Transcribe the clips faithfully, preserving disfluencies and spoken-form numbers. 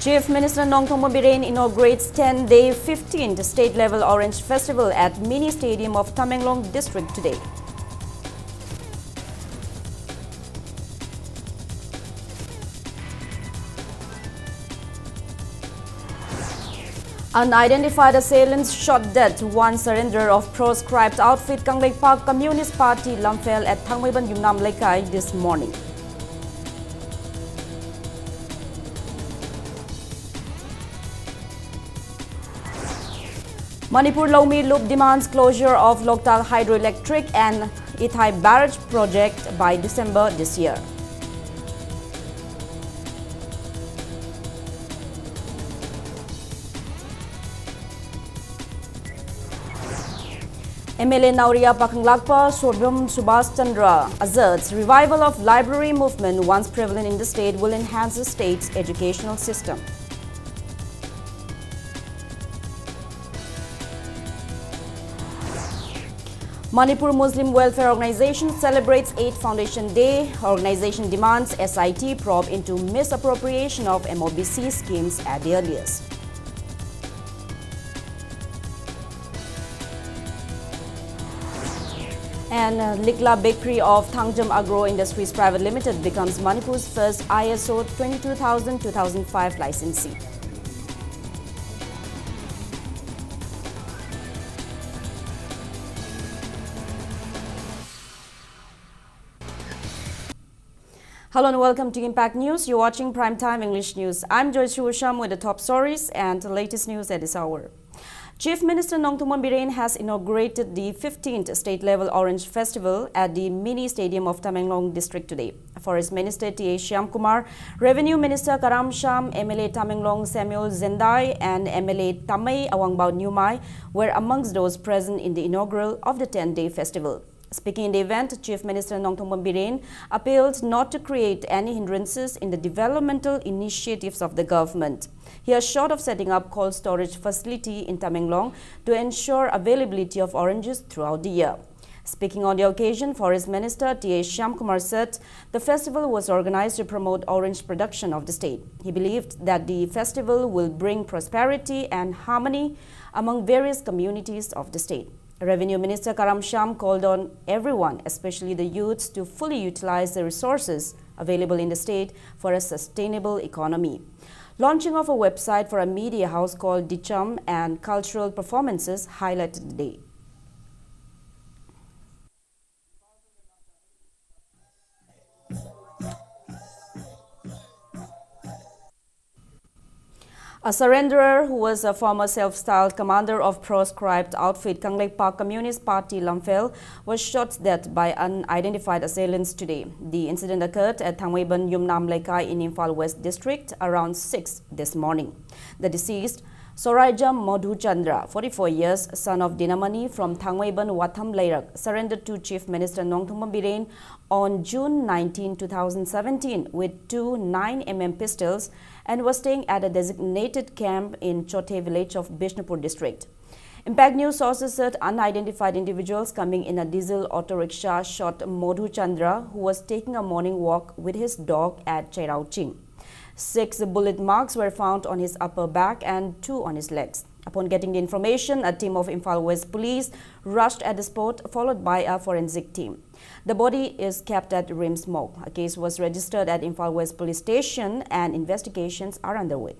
Chief Minister Nongthombam Biren inaugurates ten-day fifteenth State Level Orange Festival at Mini Stadium of Tamenglong District today. Unidentified assailants shot dead one surrender of proscribed outfit Kangleipak Communist Party Lamphel at Thangmeiban Yumnam Leikai this morning. Manipur Lomi Loop demands closure of Loktal Hydroelectric and Ithai Barrage project by December this year. M L A Naoria Pakhanglakpa Sobham Subhash Chandra Azad's revival of library movement, once prevalent in the state, will enhance the state's educational system. Manipur Muslim Welfare Organization celebrates eighth Foundation Day. Organization demands S I T probe into misappropriation of M O B C schemes at the earliest. And uh, Likla Bakery of Thangjam Agro Industries Private Limited becomes Manipur's first I S O twenty-two thousand two thousand five licensee. Hello and welcome to Impact News. You're watching Prime Time English News. I'm Joyce Shusham with the top stories and the latest news at this hour. Chief Minister Nongthombam Biren has inaugurated the fifteenth State Level Orange Festival at the Mini Stadium of Tamenglong District today. Forest Minister T A Shyam Kumar, Revenue Minister Karam Shyam, M L A Tamenglong Samuel Zendai, and M L A Tamei Awangbao Nyumai were amongst those present in the inaugural of the ten-day festival. Speaking in the event, Chief Minister Nongthombam Biren appealed not to create any hindrances in the developmental initiatives of the government. He assured of setting up cold storage facility in Tamenglong to ensure availability of oranges throughout the year. Speaking on the occasion, Forest Minister T A Shyamkumar said the festival was organized to promote orange production of the state. He believed that the festival will bring prosperity and harmony among various communities of the state. Revenue Minister Karam Shyam called on everyone, especially the youths, to fully utilize the resources available in the state for a sustainable economy. Launching of a website for a media house called Dicham and cultural performances highlighted the day. A surrenderer who was a former self-styled commander of proscribed outfit Kangleipak Communist Party Lamphel was shot dead by unidentified assailants today. The incident occurred at Thangmeiban Yumnam Leikai in Imphal West District around six this morning. The deceased, Soraijam Madhuchandra, forty-four years, son of Dinamani from Thangmeiban Watham Leirak, surrendered to Chief Minister Nongthombam Biren on June nineteen, two thousand seventeen, with two nine M M pistols and was staying at a designated camp in Chothe village of Bishnupur district. Impact News sources said unidentified individuals coming in a diesel auto rickshaw shot Madhu Chandra, who was taking a morning walk with his dog at Chairao Ching. Six bullet marks were found on his upper back and two on his legs. Upon getting the information, a team of Imphal West Police rushed at the spot, followed by a forensic team. The body is kept at RIMS morgue. A case was registered at Imphal West Police Station and investigations are underway.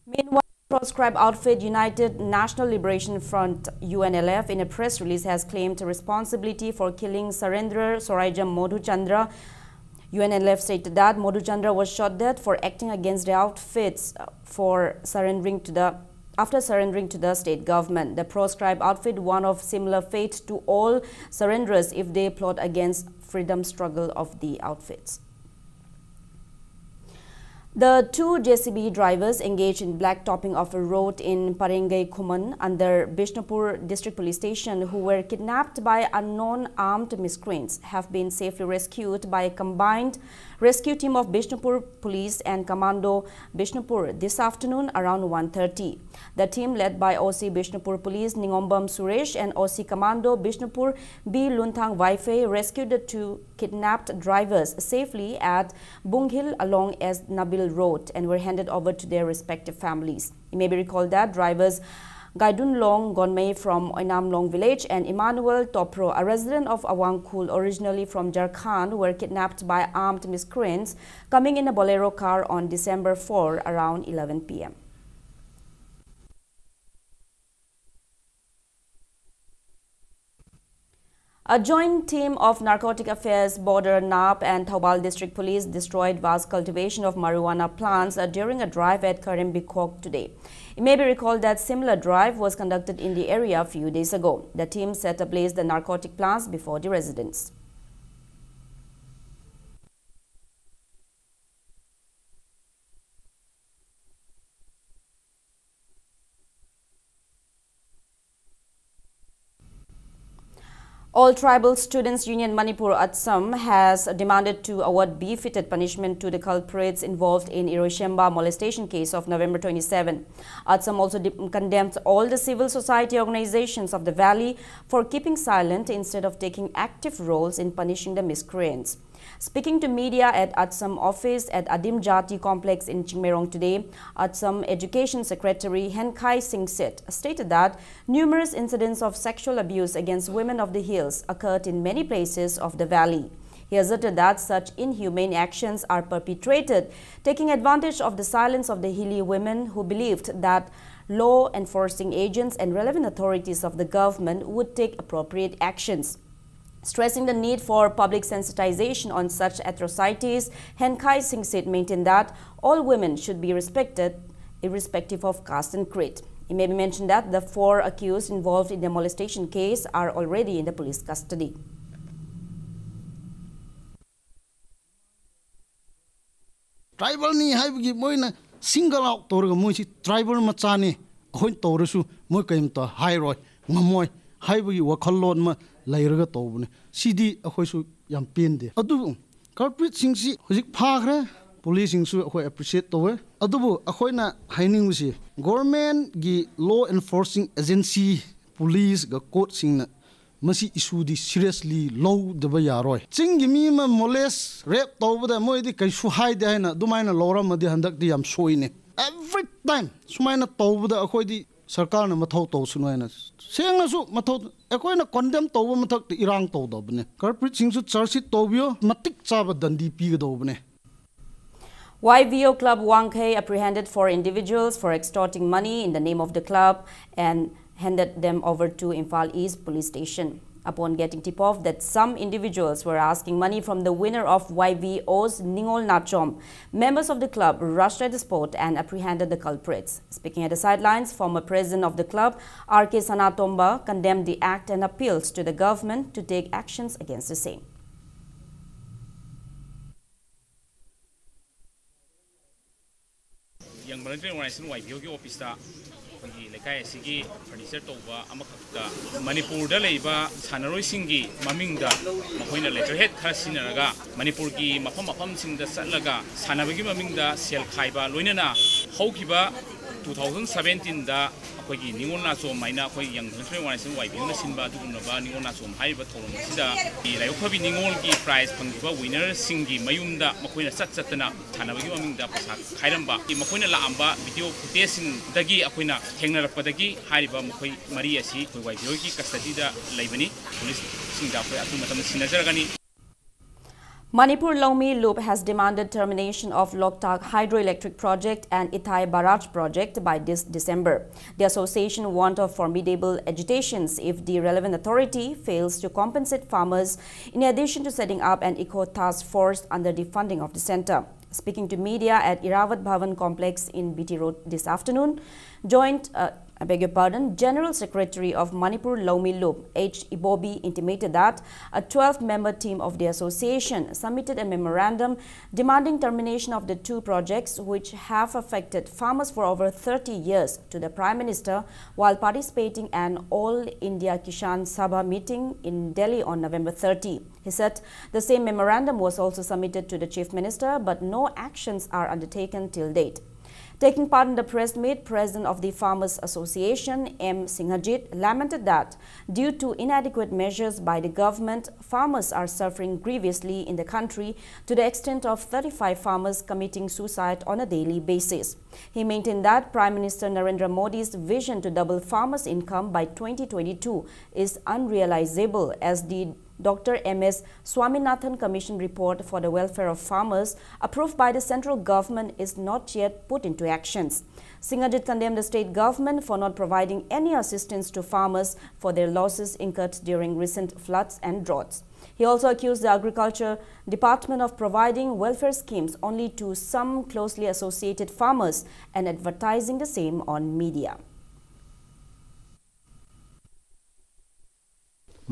Meanwhile, proscribed outfit United National Liberation Front, U N L F, in a press release has claimed responsibility for killing surrenderer Soraijam Madhuchandra. U N L F stated that Madhuchandra was shot dead for acting against the outfits, uh, for surrendering to the after surrendering to the state government. The proscribed outfit warned of similar fate to all surrenderers if they plot against freedom struggle of the outfits. The two J C B drivers engaged in blacktopping of a road in Parengei Khuman under Bishnupur District Police Station, who were kidnapped by unknown armed miscreants, have been safely rescued by a combined rescue team of Bishnupur Police and Commando Bishnupur this afternoon around one thirty. The team, led by O C Bishnupur Police Ningombam Suresh and O C Commando Bishnupur B Lunthang Vaifei, rescued the two kidnapped drivers safely at Bunghil along S Nabil Road and were handed over to their respective families. It may be recalled that drivers Gaidunlong Gonmei from Oinamlong village and Emmanuel Topro, a resident of Awangkhul, originally from Jharkhand, were kidnapped by armed miscreants coming in a Bolero car on December four around eleven p m. A joint team of Narcotic Affairs, Border, nab, and Thoubal District Police destroyed vast cultivation of marijuana plants, uh, during a drive at Karimbikhok today. It may be recalled that similar drive was conducted in the area a few days ago. The team set ablaze the narcotic plants before the residents. All Tribal Students Union Manipur, ATSUM, has demanded to award befitted punishment to the culprits involved in Iroishemba molestation case of November twenty-seven. ATSUM also de- condemns all the civil society organizations of the valley for keeping silent instead of taking active roles in punishing the miscreants. Speaking to media at ATSUM office at Adim Jati Complex in Chingmeirong today, ATSUM Education Secretary Henkhai Singsit stated that numerous incidents of sexual abuse against women of the hills occurred in many places of the valley. He asserted that such inhumane actions are perpetrated taking advantage of the silence of the Hili women, who believed that law enforcing agents and relevant authorities of the government would take appropriate actions. Stressing the need for public sensitization on such atrocities, Henkhai Singsit maintained that all women should be respected irrespective of caste and creed. It may be mentioned that the four accused involved in the molestation case are already in the police custody. Tribalꯅꯤ ꯍꯥꯏꯕꯒꯤ ꯃꯣꯏꯅ single out ꯇꯧꯔꯒ ꯃꯣꯏꯁꯤ tribal ꯃꯆꯥꯅꯤ, ꯑꯩꯈꯣꯏꯅ ꯇꯧꯔꯁꯨ ꯃꯣꯏ ꯀꯔꯤꯝꯇ ꯍꯥꯏꯔꯣꯏ, ꯉꯝꯃꯣꯏ ꯍꯥꯏꯕꯒꯤ ꯋꯥꯈꯜꯂꯣꯟ ꯑꯃ ꯂꯩꯔꯒ ꯇꯧꯕꯅꯦ꯫ ꯁꯤꯗꯤ ꯑꯩꯈꯣꯏꯁꯨ ꯌꯥꯝ ꯄꯦꯟꯗꯦ꯫ ꯑꯗꯨꯕꯨ culpritꯁꯤꯡꯁꯤ ꯍꯧꯖꯤꯛ ꯐꯥꯈ꯭ꯔꯦ, policeꯁꯤꯡꯁꯨ ꯑꯩꯈꯣꯏ appreciate ꯇꯧꯋꯦ꯫ ꯑꯗꯨꯕꯨ ꯑꯩꯈꯣꯏꯅ ꯍꯥꯏꯅꯤꯡꯕꯁꯤ, governmentꯒꯤ law enforcing agency, policeꯒ courtꯁꯤꯡꯅ ꯃꯁꯤ issueꯗꯤ seriously ꯂꯧꯗꯕ ꯌꯥꯔꯣꯏ꯫ ꯆꯤꯡꯒꯤ ꯃꯤ ꯑꯃ molest, rape ꯇꯧꯕꯗ ꯃꯣꯏꯗꯤ ꯀꯩꯁꯨ ꯍꯥꯏꯗꯦ ꯍꯥꯏꯅ ꯑꯗꯨꯃꯥꯏꯅ ꯂꯧꯔꯝꯃꯗꯤ ꯍꯟꯗꯛꯇꯤ ꯌꯥꯝ ꯁꯣꯏꯅꯦ꯫ Every time ꯁꯨꯃꯥꯏꯅ ꯇꯧꯕꯗ ꯑꯩꯈꯣꯏꯗꯤ ꯁꯔꯀꯥꯔꯅ ꯃꯊꯧ ꯇꯧꯁꯅꯨ ꯍꯥꯏꯅ, ꯁꯦꯡꯅꯁꯨ ꯃꯊꯧ, ꯑꯩꯈꯣꯏꯅ condemn ꯇꯧꯕ ꯃꯊꯛꯇ ꯏꯔꯥꯡ ꯇꯧꯗꯕꯅꯦ꯫ Culpritꯁꯤꯡꯁꯨ charge sheet ꯇꯧꯕꯤꯌꯣ, ꯃꯇꯤꯛ ꯆꯥꯕ ꯗꯟꯗꯤ ꯄꯤꯒꯗꯧꯕꯅꯦ꯫ Y V O Club Wangkhei apprehended four individuals for extorting money in the name of the club and handed them over to Imphal East Police Station. Upon getting tip-off that some individuals were asking money from the winner of Y V O's Ningol Nachom, members of the club rushed at the spot and apprehended the culprits. Speaking at the sidelines, former president of the club, R K Sanatomba, condemned the act and appeals to the government to take actions against the same. Young Volunteer Organization Y V Oꯒꯤ officeꯇ ꯑꯩꯈꯣꯏꯒꯤ ꯂꯩꯀꯥꯏ ꯑꯁꯤꯒꯤ furniture ꯇꯧꯕ ꯑꯃꯈꯛꯇ ꯃꯅꯤꯄꯨꯔꯗ ꯂꯩꯕ ꯁꯥꯟꯅꯔꯣꯏꯁꯤꯡꯒꯤ ꯃꯃꯤꯡꯗ ꯃꯈꯣꯏꯅ letterhead ꯈꯔ ꯁꯤꯖꯤꯟꯅꯔꯒ ꯃꯅꯤꯄꯨꯔꯒꯤ ꯃꯐꯝ ꯃꯐꯝꯁꯤꯡꯗ ꯆꯠꯂꯒ ꯁꯥꯟꯅꯕꯒꯤ ꯃꯃꯤꯡꯗ ꯁꯦꯜ ꯈꯥꯏꯕ, ꯂꯣꯏꯅꯅ ꯍꯧꯈꯤꯕ two thousand seventeenꯗ ꯑꯩꯈꯣꯏꯒꯤ ꯅꯤꯉꯣꯜ ꯅꯥꯆꯣꯝ ꯍꯥꯏꯅ ꯑꯩꯈꯣꯏ Young Volunteer Organization Y V Oꯅ ꯁꯤꯟꯕ ꯑꯗꯨꯒꯨꯝꯂꯕ ꯅꯤꯉꯣꯜ ꯅꯥꯆꯣꯝ ꯍꯥꯏꯔꯤꯕ ꯊꯧꯔꯝ ꯑꯁꯤꯗ ꯂꯥꯏꯕꯛ ꯐꯕꯤ ꯅꯤꯉꯣꯜꯒꯤ prize ꯐꯪꯈꯤꯕ winnerꯁꯤꯡꯒꯤ ꯃꯌꯨꯝꯗ ꯃꯈꯣꯏꯅ ꯆꯠ ꯆꯠꯇꯅ ꯁꯥꯟꯅꯕꯒꯤ ꯃꯃꯤꯡꯗ ꯄꯩꯁꯥ ꯈꯥꯏꯔꯝꯕ, ꯃꯈꯣꯏꯅ ꯂꯥꯛꯑꯝꯕ video footageꯁꯤꯡꯗꯒꯤ ꯑꯩꯈꯣꯏꯅ ꯊꯦꯡꯅꯔꯛꯄꯗꯒꯤ ꯍꯥꯏꯔꯤꯕ ꯃꯈꯣꯏ ꯃꯔꯤ ꯑꯁꯤ ꯑꯩꯈꯣꯏ Y V Oꯒꯤ custodyꯗ ꯂꯩꯕꯅꯤ꯫ Policeꯁꯤꯡꯗ ꯑꯩꯈꯣꯏ ꯑꯊꯨꯕ ꯃꯇꯝꯗ ꯁꯤꯟꯅꯖꯔꯒꯅꯤ꯫ Manipur Longmi Lup has demanded termination of Loktak Hydroelectric Project and Ithai Barrage Project by this December. The association warned of formidable agitations if the relevant authority fails to compensate farmers, in addition to setting up an eco task force under the funding of the center. Speaking to media at Irrawadh Bhavan complex in B T Road this afternoon, Joint uh, I beg your pardon, General Secretary of Manipur Lawmi Lum, H Ibobi, intimated that a twelve-member team of the association submitted a memorandum demanding termination of the two projects which have affected farmers for over thirty years to the Prime Minister while participating an All India Kisan Sabha meeting in Delhi on November thirty. He said the same memorandum was also submitted to the Chief Minister, but no actions are undertaken till date. Taking part in the press meet, President of the Farmers Association, M Singhajit, lamented that due to inadequate measures by the government, farmers are suffering grievously in the country to the extent of thirty-five farmers committing suicide on a daily basis. He maintained that Prime Minister Narendra Modi's vision to double farmers' income by twenty twenty-two is unrealizable, as the Doctor M S Swaminathan Commission report for the welfare of farmers approved by the central government is not yet put into actions. Singhajit condemned the state government for not providing any assistance to farmers for their losses incurred during recent floods and droughts. He also accused the Agriculture Department of providing welfare schemes only to some closely associated farmers and advertising the same on media.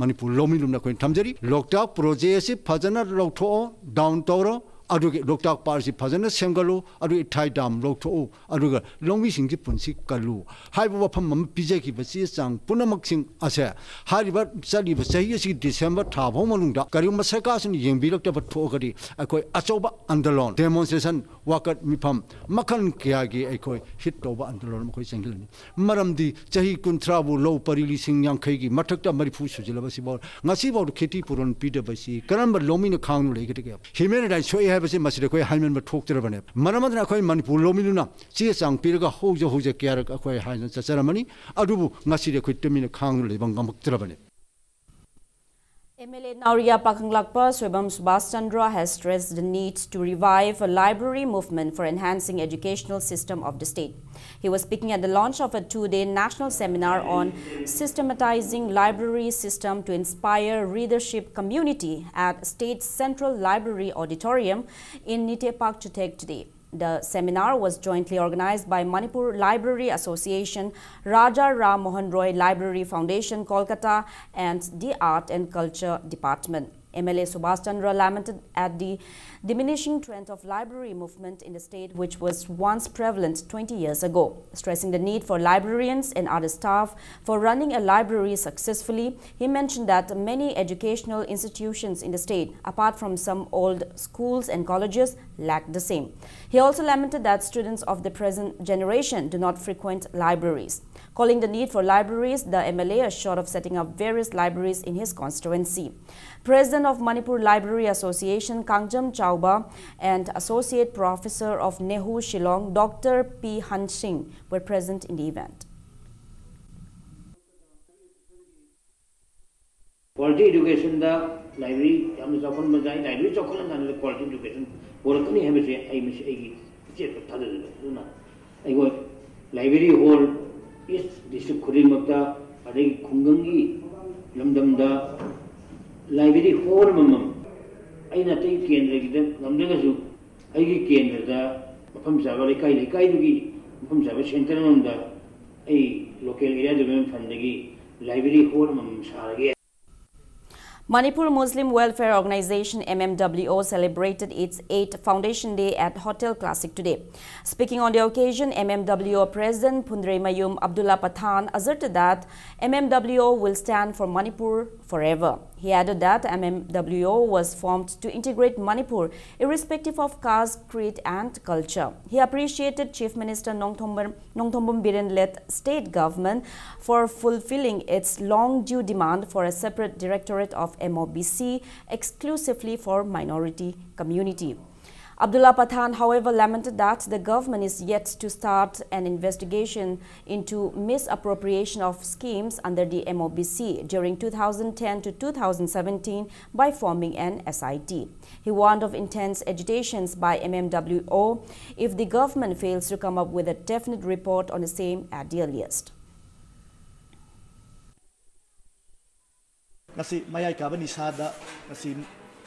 Manipur ꯂꯧꯃꯤ ꯂꯨꯝꯅ ꯑꯩꯈꯣꯏꯅ ꯊꯝꯖꯔꯤ꯫ ꯂꯣꯛꯇꯥꯛ project ꯑꯁꯤ ꯐꯖꯅ ꯂꯧꯊꯣꯛꯑꯣ, down ꯇꯧꯔꯣ, ꯑꯗꯨꯒꯤ ꯂꯣꯛꯇꯥꯛ ꯄꯥꯠ ꯑꯁꯤ ꯐꯖꯅ ꯁꯦꯝꯒꯠꯂꯨ, ꯑꯗꯨꯒꯤ ꯏꯊꯥꯏ ꯗꯥꯝ ꯂꯧꯊꯣꯛꯎ, ꯑꯗꯨꯒ ꯂꯧꯃꯤꯁꯤꯡꯒꯤ ꯄꯨꯟꯁꯤ ꯀꯜꯂꯨ ꯍꯥꯏꯕ ꯋꯥꯐꯝ ꯑꯃ ꯄꯤꯖꯈꯤꯕ ꯆꯦ ꯆꯥꯡ ꯄꯨꯝꯅꯃꯛꯁꯤꯡ ꯑꯁꯦ ꯍꯥꯏꯔꯤꯕ ꯆꯠꯂꯤꯕ ꯆꯍꯤ ꯑꯁꯤꯒꯤ ꯗꯤꯁꯦꯝꯕꯔ ꯊꯥ ꯐꯥꯎ ꯃꯅꯨꯡꯗ ꯀꯔꯤꯒꯨꯝꯕ ꯁꯔꯀꯥꯔꯁꯤꯅ ꯌꯦꯡꯕꯤꯔꯛꯇꯕ ꯊꯣꯛꯑꯒꯗꯤ ꯑꯩꯈꯣꯏ ꯑꯆꯧꯕ ꯑꯟꯗꯣꯂꯟ, ꯗꯦꯃꯣꯟꯁꯇ꯭ꯔꯦꯁꯟ, ꯋꯥꯀꯠ ꯃꯤꯐꯝ ꯃꯈꯜ ꯀꯌꯥꯒꯤ ꯑꯩꯈꯣꯏ ꯍꯤꯠ ꯇꯧꯕ ꯑꯟꯗꯣꯂꯟ ꯑꯃ ꯑꯩꯈꯣꯏ ꯆꯪꯁꯤꯜꯂꯅꯤ꯫ ꯃꯔꯝꯗꯤ ꯆꯍꯤ ꯀꯨꯟꯊ꯭ꯔꯥꯕꯨ ꯂꯧ ꯄꯔꯤ ꯂꯤꯁꯤꯡ ꯌꯥꯡꯈꯩꯒꯤ ꯃꯊꯛꯇ ꯃꯔꯤꯐꯨ ꯁꯨꯖꯤꯜꯂꯕꯁꯤꯐꯥꯎ ꯉꯁꯤꯐꯥꯎꯗ ꯈꯦꯇꯤ ꯄꯨꯔꯣꯟ ꯄꯤꯗꯕꯁꯤ ꯀꯔꯝꯕ ꯂꯧꯃꯤꯅ ꯈꯥꯡꯗꯨꯅ ꯂꯩꯒꯗꯒꯦ? ꯍ꯭ꯌꯨꯃꯦꯟ ꯔꯥꯏꯠ ꯁꯣꯛꯏ ꯍꯥꯏꯕꯁꯤ ꯃꯁꯤꯗ ꯑꯩꯈꯣꯏ ꯍꯥꯏꯃꯟꯕ ꯊꯣꯛꯇ꯭ꯔꯕꯅꯦ꯫ ꯃꯔꯝ ꯑꯗꯨꯅ ꯑꯩꯈꯣꯏ ꯃꯅꯤꯄꯨꯔ ꯂꯧꯃꯤꯗꯨꯅ ꯆꯦ ꯆꯥꯡ ꯄꯤꯔꯒ ꯍꯧꯖ ꯍꯧꯖ ꯀꯌꯥꯔꯛ ꯑꯩꯈꯣꯏ ꯍꯥꯏꯅ ꯆꯠꯆꯔꯝꯃꯅꯤ꯫ ꯑꯗꯨꯕꯨ ꯉꯁꯤꯗꯤ ꯑꯩꯈꯣꯏ ꯇꯨꯃꯤꯟꯅ ꯈꯥꯡꯗꯨꯅ ꯂꯩꯕ ꯉꯝꯃꯛꯇ꯭ꯔꯕꯅꯦ꯫ M L A Naoriya Pakhanglakpa Soibam Subhash Chandra has stressed the need to revive a library movement for enhancing educational system of the state. He was speaking at the launch of a two-day national seminar on systematizing library system to inspire readership community at State Central Library Auditorium in Nitepak Chutek today. The seminar was jointly organized by Manipur Library Association, Raja Ram Mohan Roy Library Foundation, Kolkata, and the Art and Culture Department. M L A Subhash Chandra lamented at the diminishing trend of library movement in the state, which was once prevalent twenty years ago, stressing the need for librarians and other staff for running a library successfully. He mentioned that many educational institutions in the state, apart from some old schools and colleges, lack the same. He also lamented that students of the present generation do not frequent libraries. Calling the need for libraries, the M L A assured of setting up various libraries in his constituency. President of Manipur Library Association, Kangjam Chauba, and Associate Professor of NEHU Shillong, Doctor P Hansing, were present in the event. Quality educationꯗ library ꯌꯥꯝꯅ ꯆꯥꯎꯈꯠ ꯃꯊꯧ ꯇꯥꯏ꯫ Library ꯆꯥꯎꯈꯠꯂꯀꯥꯟꯗ quality education ꯄꯨꯔꯛꯀꯅꯤ ꯍꯥꯏꯕꯁꯦ ꯑꯩ ꯃꯁꯤ ꯑꯩꯒꯤ ꯑꯆꯦꯠꯄ ꯊꯥꯖꯖꯕ꯫ ꯑꯗꯨꯅ ꯑꯩꯈꯣꯏ library hall east district ꯈꯨꯗꯤꯡꯃꯛꯇ, ꯑꯗꯒꯤ ꯈꯨꯡꯒꯪꯒꯤ ꯂꯝꯗꯝꯗ library hall ꯑꯃꯃꯝ, ꯑꯩꯅ ꯑꯇꯩ ꯀꯦꯟꯗ꯭ꯔꯒꯤꯗ ꯉꯝꯗ꯭ꯔꯒꯁꯨ ꯑꯩꯒꯤ ꯀꯦꯟꯗ꯭ꯔꯗ ꯃꯐꯝ ꯆꯥꯕ ꯂꯩꯀꯥꯏ ꯂꯩꯀꯥꯏꯗꯨꯒꯤ ꯃꯐꯝ ꯆꯥꯕ centre ꯑꯃꯃꯝꯗ ꯑꯩ local area development fundꯗꯒꯤ library hall ꯑꯃꯃꯝ ꯁꯥꯔꯒꯦ꯫ Manipur Muslim Welfare Organization, M M W O, celebrated its eighth Foundation Day at Hotel Classic today. Speaking on the occasion, M M W O President Phundreimayum Abdullah Pathan asserted that M M W O will stand for Manipur forever. He added that M M W O was formed to integrate Manipur irrespective of caste, creed, and culture. He appreciated Chief Minister Nongthombam Nongthombam Biren-led state government for fulfilling its long due demand for a separate directorate of M O B C exclusively for minority community. Abdullah Pathan, however, lamented that the government is yet to start an investigation into misappropriation of schemes under the M O B C during two thousand ten to two thousand seventeen by forming an S I T. He warned of intense agitations by M M W O if the government fails to come up with a definite report on the same at the earliest. ꯉꯁꯤ ꯃꯌꯥꯏ ꯀꯥꯕ ꯅꯤꯁꯥꯗ ꯉꯁꯤ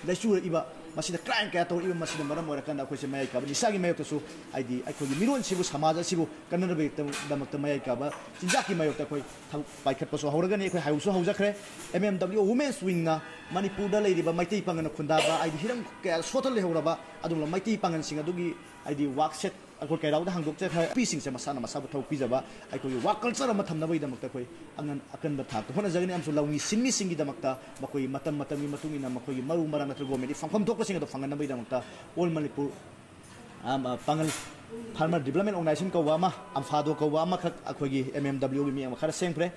ꯂꯩꯆꯨꯔꯛꯏꯕ ꯃꯁꯤꯗ crime ꯀꯌꯥ ꯇꯧꯔꯛꯏꯕ ꯃꯁꯤꯅ ꯃꯔꯝ ꯑꯣꯏꯔꯀꯥꯟꯗ ꯑꯩꯈꯣꯏꯁꯦ ꯃꯌꯥꯏ ꯀꯥꯕ ꯅꯤꯁꯥꯒꯤ ꯃꯥꯌꯣꯛꯇꯁꯨ, ꯍꯥꯏꯗꯤ ꯑꯩꯈꯣꯏꯒꯤ ꯃꯤꯔꯣꯟꯁꯤꯕꯨ, ꯁꯃꯥꯖ ꯑꯁꯤꯕꯨ ꯀꯟꯅꯅꯕꯒꯤꯗꯃꯛꯇ ꯃꯌꯥꯏ ꯀꯥꯕ ꯆꯤꯟꯖꯥꯛꯀꯤ ꯃꯥꯌꯣꯛꯇ ꯑꯩꯈꯣꯏ ꯊꯧ-, ꯄꯥꯏꯈꯠꯄꯁꯨ ꯍꯧꯔꯒꯅꯤ꯫ ꯑꯩꯈꯣꯏ ꯍꯧꯁꯨ ꯍꯧꯖꯈ꯭ꯔꯦ꯫ M M W Women's Wingꯅ ꯃꯅꯤꯄꯨꯔꯗ ꯂꯩꯔꯤꯕ ꯃꯩꯇꯩ ꯄꯥꯉꯜꯅ ꯈꯨꯟꯗꯥꯕ, ꯍꯥꯏꯗꯤ ꯍꯤꯔꯝ ꯀꯌꯥ ꯁꯣꯠꯇ ꯂꯩꯍꯧꯔꯕ ꯑꯗꯨꯒꯨꯝꯂꯕ ꯃꯩꯇꯩ ꯄꯥꯉꯜꯁꯤꯡ ꯑꯗꯨꯒꯤ, ꯍꯥꯏꯗꯤ, ꯋꯥꯛꯁꯦꯠ ꯑꯩꯈꯣꯏ ꯀꯩꯔꯥꯎꯗ ꯍꯥꯡꯗꯣꯛꯆꯈ꯭ꯔꯦ꯫ ꯅꯨꯄꯤꯁꯤꯡꯁꯦ ꯃꯁꯥꯅ ꯃꯁꯥꯕꯨ ꯊꯧ ꯄꯤꯖꯕ, ꯑꯩꯈꯣꯏꯒꯤ work culture ꯑꯃ ꯊꯝꯅꯕꯒꯤꯗꯃꯛꯇ ꯑꯩꯈꯣꯏ ꯑꯉꯟ-, ꯑꯀꯟꯕ ꯊꯥꯛꯇ ꯍꯣꯠꯅꯖꯒꯅꯤ꯫ ꯑꯃꯁꯨꯡ ꯂꯧꯃꯤ ꯁꯤꯟꯃꯤꯁꯤꯡꯒꯤꯗꯃꯛꯇ ꯃꯈꯣꯏꯒꯤ ꯃꯇꯝ ꯃꯇꯝꯒꯤ ꯃꯇꯨꯡ ꯏꯟꯅ ꯃꯈꯣꯏꯒꯤ ꯃꯔꯨ ꯃꯔꯥꯡ ꯅꯠꯇ꯭ꯔꯒ governmentꯀꯤ ꯐꯪꯐꯝ ꯊꯣꯛꯄꯁꯤꯡ ꯑꯗꯨ ꯐꯪꯍꯟꯅꯕꯒꯤꯗꯃꯛꯇ All Manipur, ꯑꯝ, ꯑ, ꯄꯥꯉꯜ Farmer Development Organisation ꯀꯧꯕ ꯑꯃ, ꯑꯝꯐꯥꯗꯣ ꯀꯧꯕ ꯑꯃꯈꯛ ꯑꯩꯈꯣꯏꯒꯤ M M W ꯒꯤ ꯃꯤ ꯑꯃ ꯈꯔ ꯁꯦꯝꯈ꯭ꯔꯦ꯫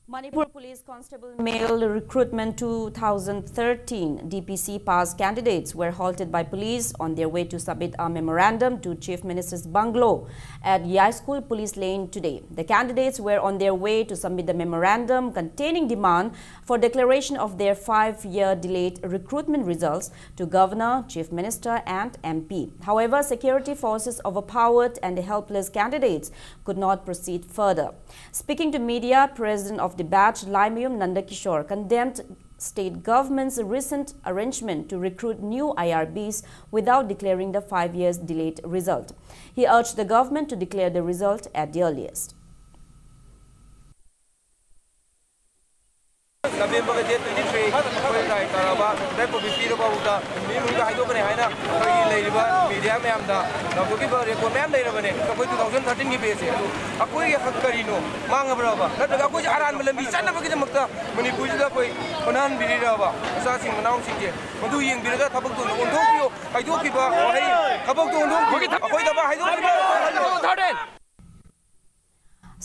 Manipur Police Constable Male Recruitment two thousand thirteen, D P C pass candidates were halted by police on their way to submit a memorandum to Chief Minister's bungalow at Yaskul Police Lane today. The candidates were on their way to submit the memorandum containing demand for declaration of their five-year delayed recruitment results to Governor, Chief Minister and M P. However, security forces overpowered and the helpless candidates could not proceed further. Speaking to media, President of the batch, Laimayum Nandakishore, condemned state government's recent arrangement to recruit new I R Bs without declaring the five years delayed result. He urged the government to declare the result at the earliest. November date twenty-three ꯑꯩꯈꯣꯏ ꯂꯥꯏ ꯇꯥꯔꯕ date copy ꯄꯤꯔꯕ ꯐꯥꯎꯗ ꯃꯤ ꯃꯅꯨꯡꯗ ꯍꯥꯏꯗꯣꯛꯀꯅꯤ ꯍꯥꯏꯅ ꯑꯩꯈꯣꯏꯒꯤ ꯂꯩꯔꯤꯕ media ꯃꯌꯥꯝꯗ ꯂꯥꯎꯊꯣꯛꯈꯤꯕ record ꯃꯌꯥꯝ ꯂꯩꯔꯕꯅꯦ꯫ ꯑꯩꯈꯣꯏ two thousand thirteen ꯒꯤ ꯕꯦꯁꯁꯦ ꯑꯗꯨ ꯑꯩꯈꯣꯏꯒꯤ ꯍꯛ ꯀꯔꯤꯅꯣ ꯃꯥꯡꯉꯕ꯭ꯔꯕ? ꯅꯠꯇ꯭ꯔꯒ ꯑꯩꯈꯣꯏꯁꯦ ꯑꯔꯥꯟꯕ ꯂꯝꯕꯤ ꯆꯠꯅꯕꯒꯤꯗꯃꯛꯇ ꯃꯅꯤꯄꯨꯔꯁꯤꯗ ꯑꯩꯈꯣꯏ ꯍꯣꯠꯅꯍꯟꯕꯤꯔꯤꯔꯕ? ꯃꯆꯥꯁꯤꯡ ꯃꯅꯥꯎꯁꯤꯡꯁꯦ ꯃꯗꯨ ꯌꯦꯡꯕꯤꯔꯒ ꯊꯕꯛꯇꯣ ꯑꯣꯟꯊꯣꯛꯄꯤꯌꯨ꯫ ꯍꯥꯏꯗꯣꯛꯈꯤꯕ ꯋꯥꯍꯩ, ꯊꯕꯛꯇꯣ ꯑꯣꯟꯊꯣꯛꯄꯤꯌꯨ꯫ ꯑꯩꯈꯣꯏ ꯊꯕꯛ ꯍꯥꯏꯗꯣꯛꯈꯤꯕ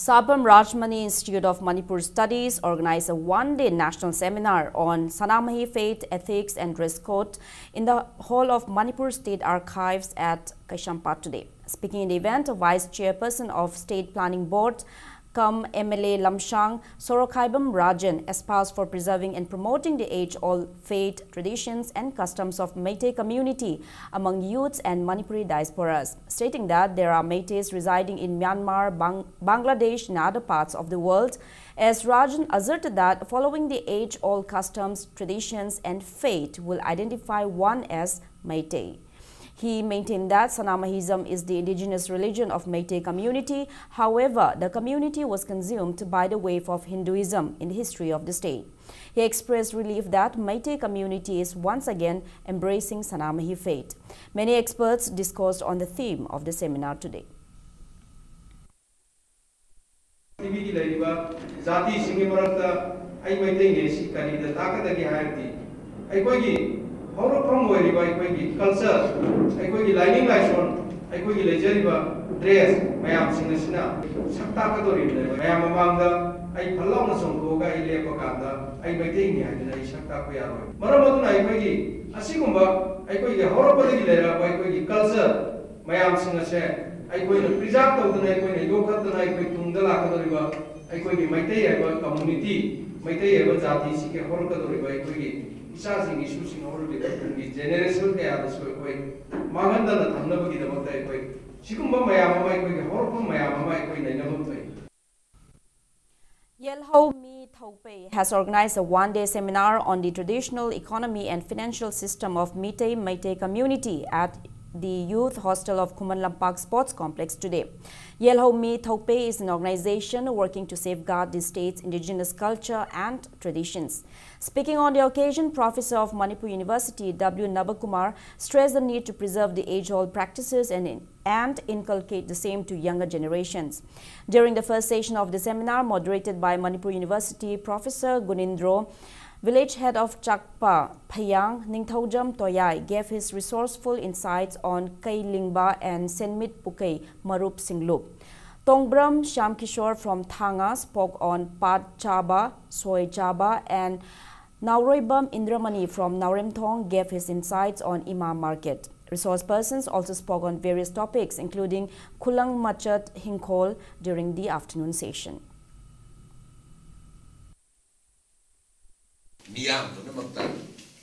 Sapam Rajmani Institute of Manipur Studies organized a one-day national seminar on Sanamahi faith, ethics and dress code in the hall of Manipur State Archives at Kaisampat today. Speaking in the event, Vice Chairperson of State Planning Board, cum M L A Lamshang Sorokhaibam Rajan espoused for preserving and promoting the age-old faith, traditions and customs of Meitei community among youths and Manipuri diasporas, stating that there are Meiteis residing in Myanmar, Bang- Bangladesh and other parts of the world. As Rajan asserted that following the age-old customs, traditions and faith will identify one as Meitei. He maintained that Sanamahism is the indigenous religion of Meitei community. However, the community was consumed by the wave of Hinduism in the history of the state. He expressed relief that Meitei community is once again embracing Sanamahi faith. Many experts discoursed on the theme of the seminar today. ꯄ꯭ꯔꯤꯊꯤꯕꯤꯒꯤ ꯂꯩꯔꯤꯕ ꯖꯥꯇꯤꯁꯤꯡꯒꯤ ꯃꯔꯛꯇ ꯑꯩ ꯃꯩꯇꯩꯅꯦ ꯁꯤ ꯀꯔꯤꯗ ꯇꯥꯛꯀꯗꯒꯦ ꯍꯥꯏꯔꯗꯤ, ꯑꯩꯈꯣꯏꯒꯤ ꯍꯧꯔꯛꯐꯝ ꯑꯣꯏꯔꯤꯕ ꯑꯩꯈꯣꯏꯒꯤ ꯀꯜꯆꯔ, ꯑꯩꯈꯣꯏꯒꯤ ꯂꯥꯏꯅꯤꯡ ꯂꯥꯏꯁꯣꯟ, ꯑꯩꯈꯣꯏꯒꯤ ꯂꯩꯖꯔꯤꯕ ꯗ꯭ꯔꯦꯁ ꯃꯌꯥꯝꯁꯤꯡ ꯑꯁꯤꯅ ꯁꯛ ꯇꯥꯛꯀꯗꯧꯔꯤꯕꯅꯦꯕ꯫ ꯃꯌꯥꯝ ꯃꯃꯥꯡꯗ ꯑꯩ ꯐꯜ ꯂꯥꯎꯅ ꯆꯣꯡꯊꯣꯛꯑꯒ ꯑꯩ ꯂꯦꯞꯄ ꯀꯥꯟꯗ ꯑꯩ ꯃꯩꯇꯩꯅꯤ ꯍꯥꯏꯗꯅ ꯑꯩ ꯁꯛ ꯇꯥꯛꯄ ꯌꯥꯔꯣꯏ꯫ ꯃꯔꯝ ꯑꯗꯨꯅ ꯑꯩꯈꯣꯏꯒꯤ ꯑꯁꯤꯒꯨꯝꯕ ꯑꯩꯈꯣꯏꯒꯤ ꯍꯧꯔꯛꯄꯗꯒꯤ ꯂꯩꯔꯛꯑꯕ ꯑꯩꯈꯣꯏꯒꯤ ꯀꯜꯆꯔ ꯃꯌꯥꯝꯁꯤꯡ ꯑꯁꯦ ꯑꯩꯈꯣꯏꯅ ꯄ꯭ꯔꯤꯖꯥꯔꯚ ꯇꯧꯗꯅ, ꯑꯩꯈꯣꯏꯅ ꯌꯣꯛꯈꯠꯇꯅ, ꯑꯩꯈꯣꯏ ꯇꯨꯡꯗ ꯂꯥꯛꯀꯗꯧꯔꯤꯕ ꯑꯩꯈꯣꯏꯒꯤ ꯃꯩꯇꯩ ꯍꯥꯏꯕ ꯀꯝꯃꯨꯅꯤꯇꯤ, ꯃꯩꯇꯩ ꯍꯥꯏꯕ ꯖꯥꯇꯤꯁꯤꯒꯤ ꯍꯧꯔꯛꯀꯗꯧꯔꯤꯕ ꯑꯩꯈꯣꯏꯒꯤ ꯏꯆꯥꯁꯤꯡ ꯏꯁꯨꯁꯤꯡ ꯍꯧꯔꯛꯂꯤꯕ ꯇꯨꯡꯒꯤ ꯖꯦꯅꯦꯔꯦꯁꯟ ꯀꯌꯥꯗꯁꯨ ꯑꯩꯈꯣꯏ ꯃꯥꯡꯍꯟꯗꯅ ꯊꯝꯅꯕꯒꯤꯗꯃꯛꯇ ꯑꯩꯈꯣꯏ ꯁꯤꯒꯨꯝꯕ ꯃꯌꯥꯝ ꯑꯃ, ꯑꯩꯈꯣꯏꯒꯤ ꯍꯧꯔꯛꯐꯝ ꯃꯌꯥꯝ ꯑꯃ ꯑꯩꯈꯣꯏ ꯅꯩꯅꯐꯝ ꯊꯣꯛꯏ꯫ Yelhomi Thopei has organized a one-day seminar on the traditional economy and financial system of Meitei Meitei community at the Youth Hostel of Khuman Lampak Sports Complex today. Yelhomi Thopei is an organization working to safeguard the state's indigenous culture and traditions. Speaking on the occasion, Professor of Manipur University W Nabakumar stressed the need to preserve the age-old practices and, and inculcate the same to younger generations. During the first session of the seminar, moderated by Manipur University Professor Gunindro, village head of Chakpa Phayang, Ningthaujam Toyai, gave his resourceful insights on Kai Lingba and Senmit Pukei Marup Singlup. Tongbram Shyamkishore from Thanga spoke on Pat Chaba, Soi Chaba, and Naoroibam Indramani from Naoremthong gave his insights on Ima Market. Resource persons also spoke on various topics, including Khulang Machat Hingkhol during the afternoon session. ꯃꯤꯌꯥꯝ ꯄꯨꯝꯅꯃꯛꯇ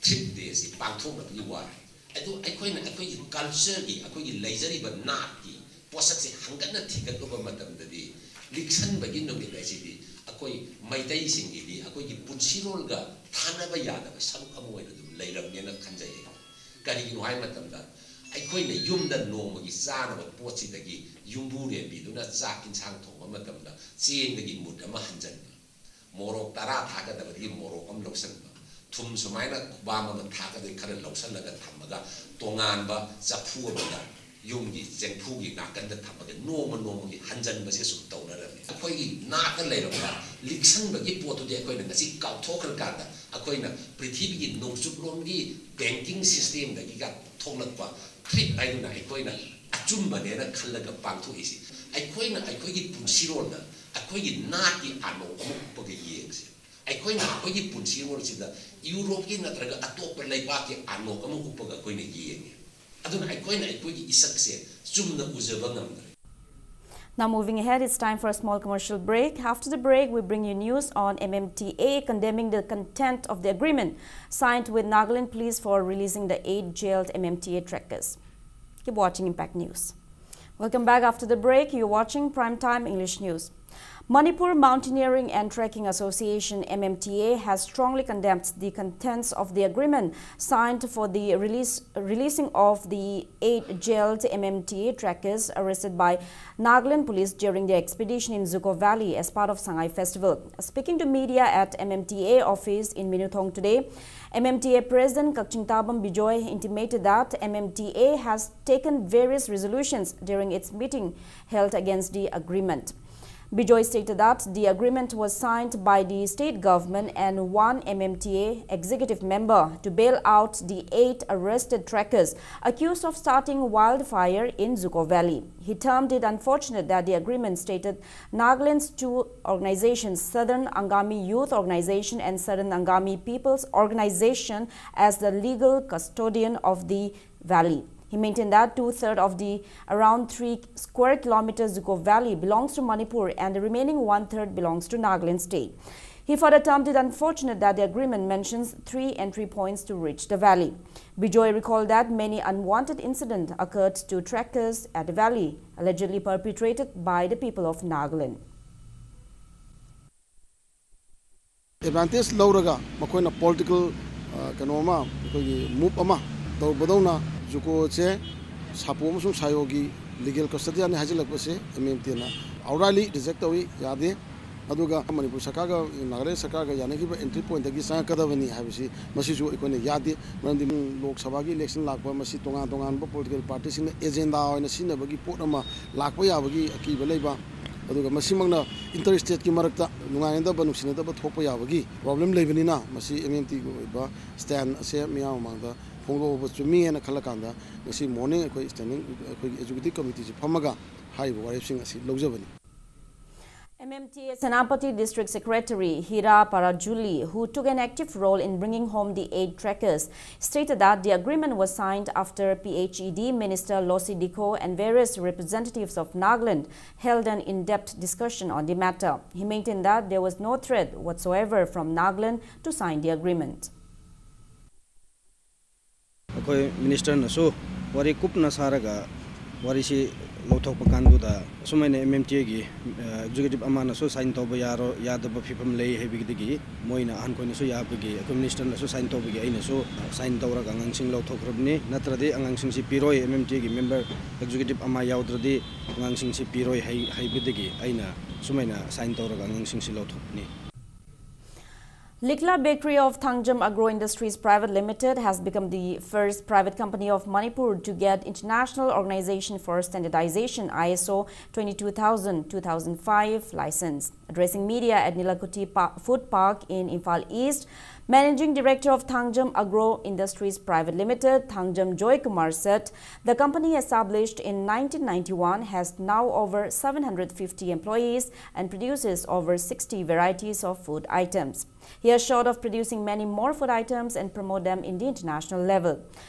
ꯊ꯭ꯔꯤꯞ ꯗꯦꯁꯤ ꯄꯥꯡꯊꯣꯛꯅꯕꯒꯤ ꯋꯥꯔꯦ꯫ ꯑꯗꯨ ꯑꯩꯈꯣꯏꯅ ꯑꯩꯈꯣꯏꯒꯤ ꯀꯜꯆꯔꯒꯤ, ꯑꯩꯈꯣꯏꯒꯤ ꯂꯩꯖꯔꯤꯕ ꯅꯥꯠꯀꯤ ꯄꯣꯠꯁꯛꯁꯦ ꯍꯪꯒꯠꯅ ꯊꯤꯒꯠꯂꯨꯕ ꯃꯇꯝꯗꯗꯤ, ꯂꯤꯛꯁꯟꯕꯒꯤ ꯅꯨꯃꯤꯠ ꯍꯥꯏꯁꯤꯗꯤ ꯑꯩꯈꯣꯏ ꯃꯩꯇꯩꯁꯤꯡꯒꯤꯗꯤ ꯑꯩꯈꯣꯏꯒꯤ ꯄꯨꯟꯁꯤꯔꯣꯜꯒ ꯊꯥꯅꯕ ꯌꯥꯗꯕ ꯁꯔꯨꯛ ꯑꯃ ꯑꯣꯏꯅ ꯑꯗꯨꯝ ꯂꯩꯔꯝꯃꯦꯅ ꯈꯟꯖꯩ꯫ ꯀꯔꯤꯒꯤꯅꯣ ꯍꯥꯏꯕ ꯃꯇꯝꯗ, ꯑꯩꯈꯣꯏꯅ ꯌꯨꯝꯗ ꯅꯣꯡꯃꯒꯤ ꯆꯥꯅꯕ ꯄꯣꯠꯁꯤꯗꯒꯤ ꯌꯨꯝꯕꯨꯔꯦꯝꯕꯤꯗꯨꯅ ꯆꯥꯛ ꯏꯟꯁꯥꯡ ꯊꯣꯡꯕ ꯃꯇꯝꯗ ꯆꯦꯡꯗꯒꯤ ꯃꯨꯠ ꯑꯃ ꯍꯟꯖꯟꯕ, ꯃꯣꯔꯣꯛ ꯇꯔꯥ ꯊꯥꯛꯀꯗꯕꯗꯒꯤ ꯃꯣꯔꯣꯛ ꯑꯃ ꯂꯧꯁꯟꯕ, ꯊꯨꯝ ꯁꯨꯃꯥꯏꯅ ꯈꯨꯕꯥꯝ ꯑꯃ ꯊꯥꯛꯀꯗꯕꯗꯒꯤ ꯈꯔ ꯂꯧꯁꯜꯂꯒ ꯊꯝꯃꯒ, ꯇꯣꯉꯥꯟꯕ ꯆꯐꯨ ꯑꯃꯗ ꯌꯨꯝꯒꯤ ꯆꯦꯡꯐꯨꯒꯤ ꯅꯥꯀꯟꯗ ꯊꯝꯃꯒ ꯅꯣꯡꯃ ꯅꯣꯡꯃꯒꯤ ꯍꯟꯖꯟꯕꯁꯦ ꯁꯨꯝ ꯇꯧꯅꯔꯝꯃꯤ꯫ ꯑꯩꯈꯣꯏꯒꯤ ꯅꯥꯠꯇ ꯂꯩꯔꯝꯕ ꯂꯤꯛꯁꯟꯕꯒꯤ ꯄꯣꯠꯇꯨꯗꯤ ꯑꯩꯈꯣꯏꯅ ꯉꯁꯤ ꯀꯥꯎꯊꯣꯛꯈ꯭ꯔꯀꯥꯟꯗ, ꯑꯩꯈꯣꯏꯅ ꯄ꯭ꯔꯤꯊꯤꯕꯤꯒꯤ ꯅꯣꯡꯆꯨꯞꯂꯣꯝꯒꯤ ꯕꯦꯡꯀꯤꯡ ꯁꯤꯁꯇꯦꯝꯗꯒꯤꯒ ꯊꯣꯛꯂꯛꯄ ꯊ꯭ꯔꯤꯞ ꯍꯥꯏꯗꯨꯅ ꯑꯩꯈꯣꯏꯅ ꯑꯆꯨꯝꯕꯅꯦꯅ ꯈꯜꯂꯒ ꯄꯥꯡꯊꯣꯛꯏꯁꯤ꯫ ꯑꯩꯈꯣꯏꯅ ꯑꯩꯈꯣꯏꯒꯤ ꯄꯨꯟꯁꯤꯔꯣꯜꯗ ꯑꯩꯈꯣꯏꯒꯤ ꯅꯥꯠꯀꯤ ꯑꯥꯂꯣꯛ ꯑꯃ ꯎꯞꯄꯒ ꯌꯦꯡꯁꯦ꯫ ꯑꯩꯈꯣꯏꯅ ꯑꯩꯈꯣꯏꯒꯤ ꯄꯨꯟꯁꯤꯔꯣꯜꯁꯤꯗ ꯌꯨꯔꯣꯞꯀꯤ ꯅꯠꯇ꯭ꯔꯒ ꯑꯇꯣꯞꯄ ꯂꯩꯕꯥꯛꯀꯤ ꯑꯥꯂꯣꯛ ꯑꯃ ꯎꯞꯄꯒ ꯑꯩꯈꯣꯏꯅ ꯌꯦꯡꯉꯦ꯫ ꯑꯗꯨꯅ ꯑꯩꯈꯣꯏꯅ ꯑꯩꯈꯣꯏꯒꯤ ꯏꯁꯛꯁꯦ ꯆꯨꯝꯅ ꯎꯖꯕ ꯉꯝꯗ꯭ꯔꯦ꯫ Now moving ahead, it's time for a small commercial break. After the break, we bring you news on M M T A condemning the content of the agreement signed with Nagaland police for releasing the eight jailed M M T A trekkers. Keep watching Impact News. Welcome back after the break. You're watching Prime Time English News. Manipur Mountaineering and Trekking Association, M M T A, has strongly condemned the contents of the agreement signed for the release, releasing of the eight jailed M M T A trekkers arrested by Nagaland police during their expedition in Zuko Valley as part of Sangai Festival. Speaking to media at M M T A office in Minuthong today, M M T A President Kakching Tabam Bijoy intimated that M M T A has taken various resolutions during its meeting held against the agreement. Bijoy stated that the agreement was signed by the state government and one M M T A executive member to bail out the eight arrested trekkers accused of starting wildfire in Zuko Valley. He termed it unfortunate that the agreement stated Nagaland's two organizations, Southern Angami Youth Organization and Southern Angami People's Organization, as the legal custodian of the valley. He maintained that two-thirds of the around three square kilometers Juko Valley belongs to Manipur and the remaining one-third belongs to Nagaland state. He further termed it unfortunate that the agreement mentions three entry points to reach the valley. Bijoy recalled that many unwanted incidents occurred to trekkers at the valley, allegedly perpetrated by the people of Nagaland. Advantage ꯂꯧꯔꯒ ꯃꯈꯣꯏꯅ political ꯀꯩꯅꯣ ꯑꯃ, ꯑꯩꯈꯣꯏꯒꯤ move ꯑꯃ ꯇꯧꯕꯗꯧꯅ ꯖꯨꯀꯣꯁꯦ ꯁꯥꯄꯣ ꯑꯃꯁꯨꯡ ꯁꯥꯌꯣꯒꯤ legal ꯀꯁꯇꯗꯤꯌꯥꯅꯤ ꯍꯥꯏꯖꯤꯜꯂꯛꯄꯁꯦ M M ꯇꯤꯅ ꯑꯥꯎꯠꯔꯥꯏꯠꯂꯤ reject ꯇꯧꯏ, ꯌꯥꯗꯦ꯫ ꯑꯗꯨꯒ ꯃꯅꯤꯄꯨꯔ ꯁꯔꯀꯥꯔꯒ ꯅꯥꯒꯥꯂꯦꯟ ꯁꯔꯀꯥꯔꯒ ꯌꯥꯅꯈꯤꯕ ꯑꯦꯟꯇ꯭ꯔꯤ ꯄꯣꯏꯟꯠꯇꯒꯤ ꯆꯪꯉꯛꯀꯗꯕꯅꯤ ꯍꯥꯏꯕꯁꯤ ꯃꯁꯤꯁꯨ ꯑꯩꯈꯣꯏꯅ ꯌꯥꯗꯦ꯫ ꯃꯔꯝꯗꯤ ꯂꯣꯛ ꯁꯚꯥꯒꯤ ꯏꯂꯦꯛꯁꯟ ꯂꯥꯛꯄ, ꯃꯁꯤ ꯇꯣꯉꯥꯟ ꯇꯣꯉꯥꯟꯕ ꯄꯣꯂꯤꯇꯤꯀꯦꯜ ꯄꯥꯔꯇꯤꯁꯤꯡꯅ ꯑꯦꯖꯦꯟꯗꯥ ꯑꯣꯏꯅ ꯁꯤꯖꯤꯟꯅꯕꯒꯤ ꯄꯣꯠ ꯑꯃ ꯂꯥꯛꯄ ꯌꯥꯕꯒꯤ ꯑꯀꯤꯕ ꯂꯩꯕ, ꯑꯗꯨꯒ ꯃꯁꯤꯃꯛꯅ ꯏꯟꯇꯔ ꯁ꯭ꯇꯦꯠꯀꯤ ꯃꯔꯛꯇ ꯅꯨꯡꯉꯥꯏꯅꯗꯕ, ꯅꯨꯡꯁꯤꯅꯗꯕ ꯊꯣꯛꯄ ꯌꯥꯕꯒꯤ ꯄ꯭ꯔꯣꯕ꯭ꯂꯦꯝ ꯂꯩꯕꯅꯤꯅ, ꯃꯁꯤ ꯑꯦꯝ ꯑꯦꯝ ꯇꯤꯒꯤ ꯑꯣꯏꯕ ꯁ꯭ꯇꯦꯟ ꯑꯁꯦ ꯃꯤꯌꯥꯝ ꯃꯃꯥꯡꯗ ꯐꯣꯡꯗꯣꯛꯄ ꯆꯨꯝꯃꯤ ꯍꯥꯏꯅ ꯈꯜꯂꯀꯥꯟꯗ, ꯉꯁꯤ ꯃꯣꯔꯅꯤꯡ ꯑꯩꯈꯣꯏ ꯁ꯭ꯇꯦꯟꯗꯤꯡ, ꯑꯩꯈꯣꯏꯒꯤ ꯑꯦꯛꯖꯤꯀ꯭ꯌꯨꯇꯤꯚ ꯀꯃꯤꯇꯤꯁꯤ ꯐꯝꯃꯒ ꯍꯥꯏꯔꯤꯕ ꯋꯥꯔꯦꯞꯁꯤꯡ ꯑꯁꯤ ꯂꯧꯖꯕꯅꯤ꯫ M M T A Senapati District Secretary Hira Parajuli, who took an active role in bringing home the eight trekkers, stated that the agreement was signed after P H E D Minister Losi Dikho and various representatives of Nagaland held an in-depth discussion on the matter. He maintained that there was no threat whatsoever from Nagaland to sign the agreement. ꯑꯩꯈꯣꯏ ꯃꯤꯅꯤꯁꯇꯔꯅꯁꯨ ꯋꯥꯔꯤ ꯀꯨꯞꯅ ꯁꯥꯔꯒ ꯋꯥꯔꯤꯁꯤ ꯂꯧꯊꯣꯛꯄ ꯀꯥꯟꯗꯨꯗ ꯑꯁꯨꯃꯥꯏꯅ M M T A ꯒꯤ executive ꯑꯃꯅꯁꯨ sign ꯇꯧꯕ ꯌꯥꯔꯣ-, ꯌꯥꯗꯕ ꯐꯤꯕꯝ ꯂꯩ ꯍꯥꯏꯕꯒꯤꯗꯒꯤ ꯃꯣꯏꯅ ꯑꯍꯟꯈꯣꯏꯅꯁꯨ ꯌꯥꯕꯒꯤ, ꯑꯩꯈꯣꯏ ꯃꯤꯅꯤꯁꯇꯔꯅꯁꯨ ꯁꯥꯏꯟ ꯇꯧꯕꯒꯤ ꯑꯩꯅꯁꯨ ꯁꯥꯏꯟ ꯇꯧꯔꯒ ꯑꯉꯥꯡꯁꯤꯡ ꯂꯧꯊꯣꯛꯈ꯭ꯔꯕꯅꯤ꯫ ꯅꯠꯇ꯭ꯔꯗꯤ ꯑꯉꯥꯡꯁꯤꯡꯁꯤ ꯄꯤꯔꯣꯏ, M M T A ꯒꯤ ꯃꯦꯝꯕꯔ ꯑꯦꯛꯖꯤꯀ꯭ꯌꯨꯇꯤꯚ ꯑꯃ ꯌꯥꯎꯗ꯭ꯔꯗꯤ ꯑꯉꯥꯡꯁꯤꯡꯁꯤ ꯄꯤꯔꯣꯏ ꯍꯥꯏ-, ꯍꯥꯏꯕꯗꯒꯤ ꯑꯩꯅ ꯁꯨꯃꯥꯏꯅ ꯁꯥꯏꯟ ꯇꯧꯔꯒ ꯑꯉꯥꯡꯁꯤꯡꯁꯤ ꯂꯧꯊꯣꯛꯄꯅꯤ꯫ Likla Bakery of Thangjam Agro Industries Private Limited has become the first private company of Manipur to get International Organization for Standardization, I S O, twenty-two thousand two thousand five license. Addressing media at Nilakuti Pa-, Food Park in Imphal East, Managing Director of Thangjam Agro Industries Private Limited, Thangjam Joy Kumar, said the company, established in nineteen ninety-one, has now over seven hundred fifty employees and produces over sixty varieties of food items. He assured of producing many more food items and promote them in the international level.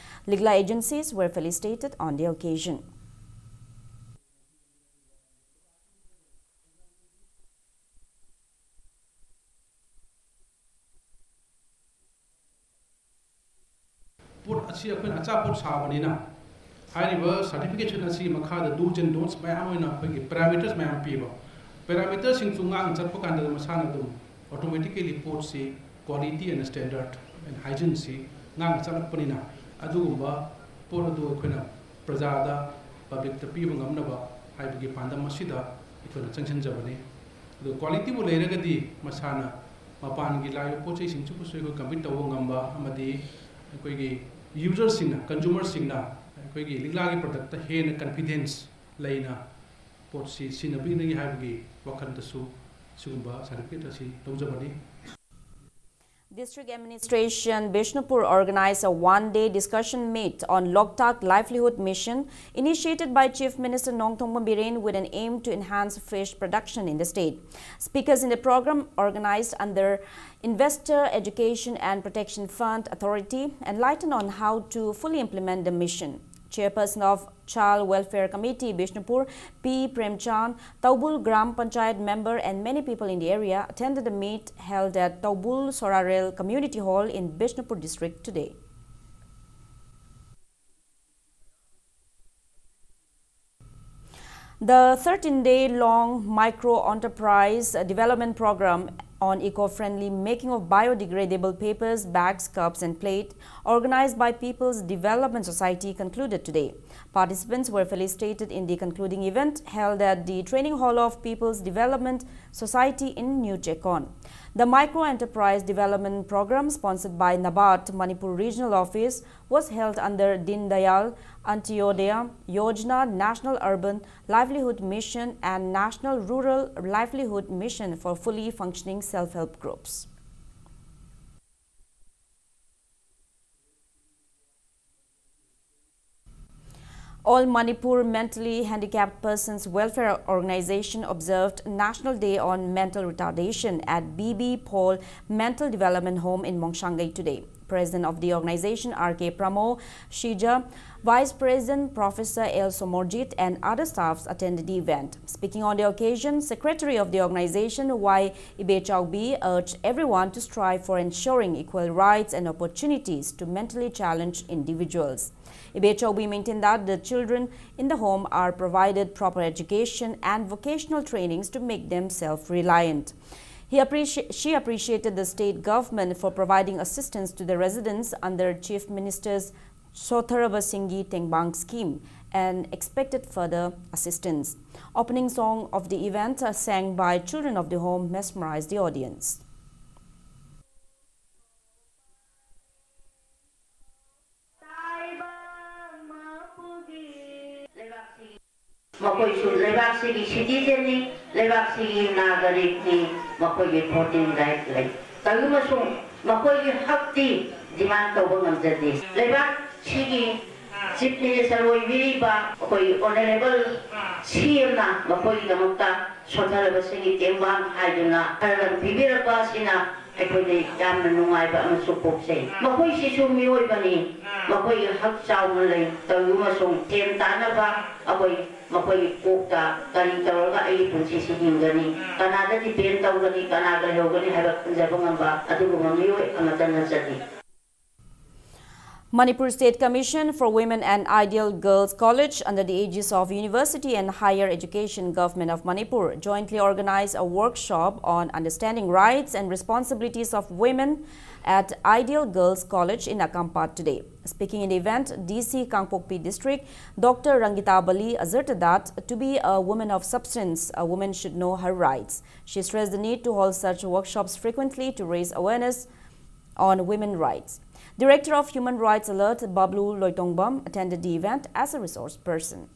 Lingla agencies were felicitated on the occasion. ꯄꯣꯠ ꯑꯁꯤ ꯑꯩꯈꯣꯏꯅ ꯑꯆꯥꯄꯣꯠ ꯁꯥꯕꯅꯤꯅ, ꯍꯥꯏꯔꯤꯕ certification ꯑꯁꯤꯒꯤ ꯃꯈꯥꯗ do's and don'ts ꯃꯌꯥꯝ ꯑꯣꯏꯅ ꯑꯩꯈꯣꯏꯒꯤ parameters ꯃꯌꯥꯝ ꯄꯤꯕ꯫ Parameterꯁꯤꯡꯁꯨ ꯉꯥꯛꯅ ꯆꯠꯄ ꯀꯥꯟꯗ ꯃꯁꯥꯅ ꯑꯗꯨꯝ automatically ꯄꯣꯠꯁꯤ quality and standard and hygieneꯁꯤ ꯉꯥꯛꯅ ꯆꯠꯂꯛꯄꯅꯤꯅ, ꯑꯗꯨꯒꯨꯝꯕ ꯄꯣꯠ ꯑꯗꯨ ꯑꯩꯈꯣꯏꯅ ꯄ꯭ꯔꯖꯥꯗ, publicꯇ ꯄꯤꯕ ꯉꯝꯅꯕ ꯍꯥꯏꯕꯒꯤ ꯄꯥꯟꯗꯝ ꯑꯁꯤꯗ ꯑꯩꯈꯣꯏꯅ ꯆꯪꯁꯤꯟꯖꯕꯅꯤ꯫ ꯑꯗꯨ qualityꯕꯨ ꯂꯩꯔꯒꯗꯤ ꯃꯁꯥꯅ ꯃꯄꯥꯟꯒꯤ ꯂꯥꯛꯏꯕ ꯄꯣꯠ ꯆꯩꯁꯤꯡꯁꯤꯕꯨꯁꯨ ꯑꯩꯈꯣꯏ compete ꯇꯧꯕ ꯉꯝꯕ ꯑꯃꯗꯤ ꯑꯩꯈꯣꯏꯒꯤ userꯁꯤꯡꯅ, consumerꯁꯤꯡꯅ ꯑꯩꯈꯣꯏꯒꯤ ꯂꯤꯛꯂꯥꯒꯤ productꯇ ꯍꯦꯟꯅ confidence ꯂꯩꯅ ꯄꯣꯠꯁꯤ ꯁꯤꯖꯤꯟꯅꯕꯤꯒꯅꯤ ꯍꯥꯏꯕꯒꯤ ꯋꯥꯈꯜꯗꯁꯨ ꯁꯤꯒꯨꯝꯕ certificate ꯑꯁꯤ ꯂꯧꯖꯕꯅꯤ꯫ District Administration, Bishnupur organized a one-day discussion meet on Loktak Livelihood Mission initiated by Chief Minister Nongthombam Biren with an aim to enhance fish production in the state. Speakers in the program, organized under Investor Education and Protection Fund Authority, enlightened on how to fully implement the mission. Chairperson of Child Welfare Committee, Bishnupur, P Premchand, Taubul Gram Panchayat member and many people in the area attended the meet held at Taubul Sorarel Community Hall in Bishnupur district today. The thirteen-day long micro enterprise development program on eco-friendly making of biodegradable papers, bags, cups and plate, organized by People's Development Society, concluded today. Participants were felicitated in the concluding event held at the training hall of People's Development Society in New Chekon. The micro enterprise development program, sponsored by NABARD Manipur Regional Office, was held under Deen Dayal Antyodaya Yojana, National Urban Livelihood Mission and National Rural Livelihood Mission for fully functioning self-help groups. All Manipur Mentally Handicapped Persons Welfare Organization observed National Day on Mental Retardation at B B Paul Mental Development Home in Mongshangai today. President of the organization, R K Pramo Shija, Vice President Professor L Somorjit, and other staffs attended the event. Speaking on the occasion, Secretary of the organization, Y Ibe Chaubi, urged everyone to strive for ensuring equal rights and opportunities to mentally challenged individuals. Ibe Chaubi maintained that the children in the home are provided proper education and vocational trainings to make them self-reliant. He appreci- she appreciated the state government for providing assistance to the residents under Chief Minister's Sotharaba Singhi Tengbang scheme and expected further assistance. Opening song of the event, uh, sang by children of the home, mesmerized the audience. ꯃꯈꯣꯏꯁꯨ ꯂꯩꯕꯥꯛꯁꯤꯒꯤ citizenꯅꯤ, ꯂꯩꯕꯥꯛꯁꯤꯒꯤ ꯅꯥꯒꯔꯤꯛꯅꯤ, ꯃꯈꯣꯏꯒꯤ voting right ꯂꯩ꯫ ꯇꯧꯏ ꯑꯃꯁꯨꯡ ꯃꯈꯣꯏꯒꯤ ꯍꯛꯇꯤ demand ꯇꯧꯕ ꯉꯝꯖꯗꯦ꯫ ꯂꯩꯕꯥꯛꯁꯤꯒꯤ Chief Minister ꯑꯣꯏꯕꯤꯔꯤꯕ ꯑꯩꯈꯣꯏ Honourable CMꯅ ꯃꯈꯣꯏꯒꯤꯗꯃꯛꯇ ꯁꯣꯟꯊꯔꯕꯁꯤꯡꯒꯤ ꯇꯦꯡꯕꯥꯡ ꯍꯥꯏꯗꯨꯅ ꯈꯔ ꯂꯝ ꯄꯤꯕꯤꯔꯛꯄ ꯑꯁꯤꯅ ꯑꯩꯈꯣꯏꯗ ꯌꯥꯝꯅ ꯅꯨꯡꯉꯥꯏꯕ ꯑꯃꯁꯨ ꯄꯣꯛꯆꯩ꯫ ꯃꯈꯣꯏꯁꯤꯁꯨ ꯃꯤꯑꯣꯏꯕꯅꯤ, ꯃꯈꯣꯏꯒꯤ ꯍꯛ ꯆꯥꯎꯅ ꯂꯩ꯫ ꯇꯧꯏ ꯑꯃꯁꯨꯡ ꯁꯦꯟ ꯇꯥꯅꯕ ꯑꯩꯈꯣꯏ ꯃꯈꯣꯏꯒꯤ ꯀꯣꯛꯇ ꯀꯔꯤ ꯇꯧꯔꯒ ꯑꯩꯒꯤ ꯄꯨꯟꯁꯤꯁꯤ ꯍꯤꯡꯒꯅꯤ, ꯀꯅꯥꯗ depend ꯇꯧꯒꯅꯤ, ꯀꯅꯥꯒ ꯂꯩꯍꯧꯒꯅꯤ ꯍꯥꯏꯕ ꯈꯟꯖꯕ ꯉꯝꯕ ꯑꯗꯨꯒꯨꯝꯕ ꯃꯤꯑꯣꯏ ꯑꯃꯠꯇ ꯅꯠꯆꯗꯦ꯫ Manipur State Commission for Women and Ideal Girls College, under the aegis of University and Higher Education, Government of Manipur, jointly organized a workshop on understanding rights and responsibilities of women at Ideal Girls College in Akampat today. Speaking in the event, D C Kangpokpi District, Doctor Rangita Bali asserted that to be a woman of substance, a woman should know her rights. She stressed the need to hold such workshops frequently to raise awareness on women rights. Director of Human Rights Alert, Bablu Loitongbam, attended the event as a resource person.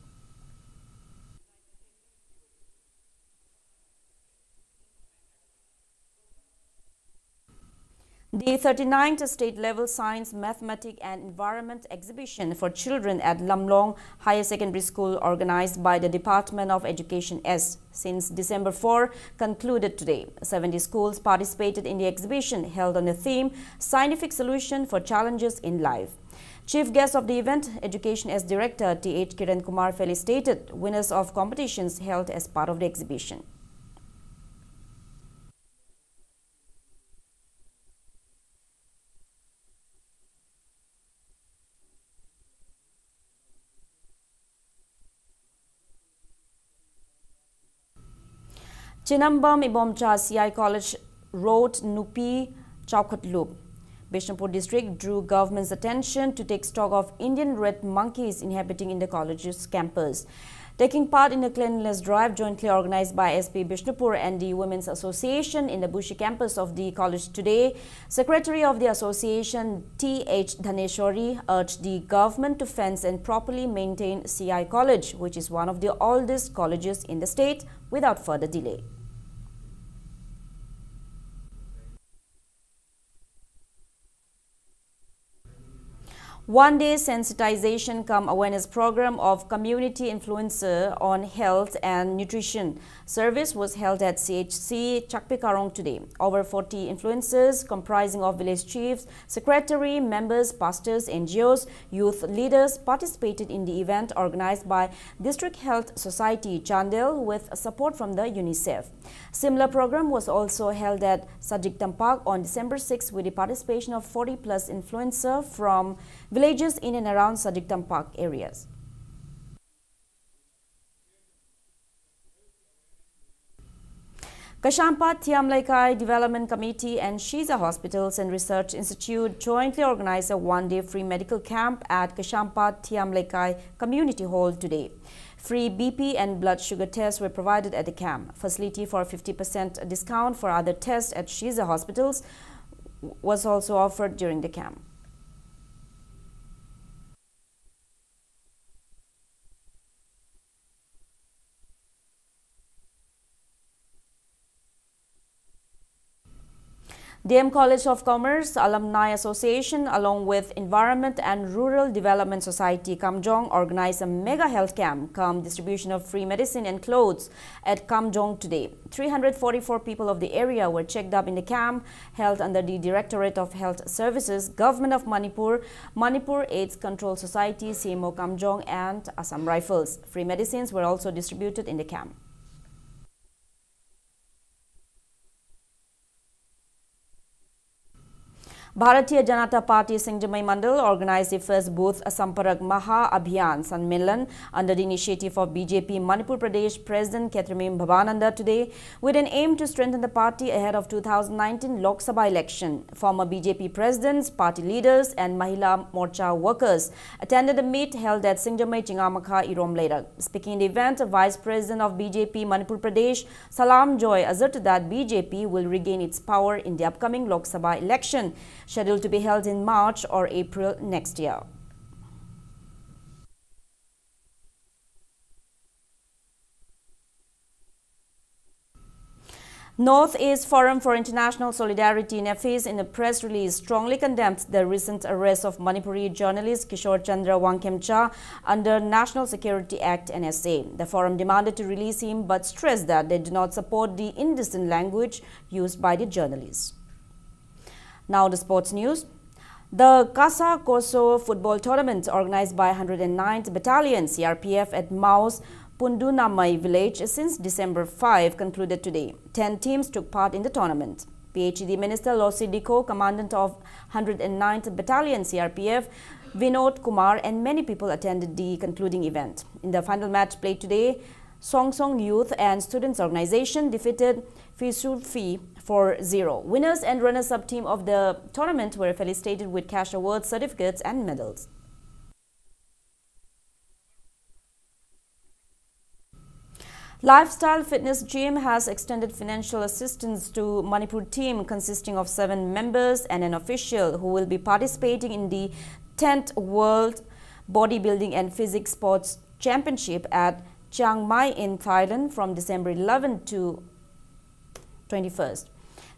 The thirty-ninth State Level Science, Mathematics and Environment Exhibition for Children at Lamlong Higher Secondary School, organized by the Department of Education S since December four, concluded today. Seventy schools participated in the exhibition held on the theme Scientific Solution for Challenges in Life. Chief guest of the event, Education S Director T H Kiran Kumar felicitated winners of competitions held as part of the exhibition. Chinambam Ibomcha C I College Road, Nupi Chowkhat Loop, Bishnupur district, drew government's attention to take stock of Indian red monkeys inhabiting in the college's campus. Taking part in a cleanliness drive jointly organized by S P Bishnupur and the Women's Association in the Bushi campus of the college today, Secretary of the association T H Dhaneshwari urged the government to fence and properly maintain C I College, which is one of the oldest colleges in the state, without further delay. One day sensitization cum awareness program of community influencer on health and nutrition service was held at C H C Chakpikarong today. Over forty influencers, comprising of village chiefs, secretary, members, pastors, N G Os, youth leaders, participated in the event organized by District Health Society Chandel with support from the UNICEF. Similar program was also held at Sajik Tampak on December sixth with the participation of forty plus influencers from villages in and around Sajik Tampak areas. Kashampat Thiam Leikai Development Committee and Shiza Hospitals and Research Institute jointly organized a one-day free medical camp at Kashampat Thiam Leikai Community Hall today. Free B P and blood sugar tests were provided at the camp. Facility for fifty percent discount for other tests at Shiza Hospitals was also offered during the camp. D M College of Commerce Alumni Association, along with Environment and Rural Development Society Kamjong, organized a mega health camp cum distribution of free medicine and clothes at Kamjong today. Three hundred forty-four people of the area were checked up in the camp held under the Directorate of Health Services, Government of Manipur, Manipur AIDS Control Society, C M O Kamjong, and Assam Rifles. Free medicines were also distributed in the camp. Bharatiya Janata Party Singjamei Mandal organized the first Booth Samparak Maha Abhiyan Sanmelan under the initiative of B J P Manipur Pradesh President Ketremim Bhabananda today, with an aim to strengthen the party ahead of two thousand nineteen Lok Sabha election. Former B J P presidents, party leaders, and Mahila Morcha workers attended a meet held at Singjamei Chingamakha Irom Leirak. Speaking in the event, Vice President of B J P Manipur Pradesh, Salam Joy, asserted that B J P will regain its power in the upcoming Lok Sabha election, scheduled to be held in March or April next year. North East Forum for International Solidarity, NEFIS, in a press release, strongly condemned the recent arrest of Manipuri journalist Kishore Chandra Wangkhemcha under National Security Act, N S A. The forum demanded to release him but stressed that they do not support the indecent language used by the journalist. Now the sports news. The Kasa Koso football tournament, organized by hundred and ninth Battalion C R P F at Mao's Pundunamai village since December five, concluded today. Ten teams took part in the tournament. P H E D Minister Losi Dikho, Commandant of hundred and ninth Battalion C R P F, Vinod Kumar, and many people attended the concluding event. In the final match played today, Songsong Youth and Students Organization defeated Fisulfi four zero. Winners and runners-up team of the tournament were felicitated with cash awards, certificates, and medals. Lifestyle Fitness Gym has extended financial assistance to Manipur team consisting of seven members and an official who will be participating in the tenth World Bodybuilding and Physique Sports Championship at Chiang Mai in Thailand from December eleventh to twenty-first.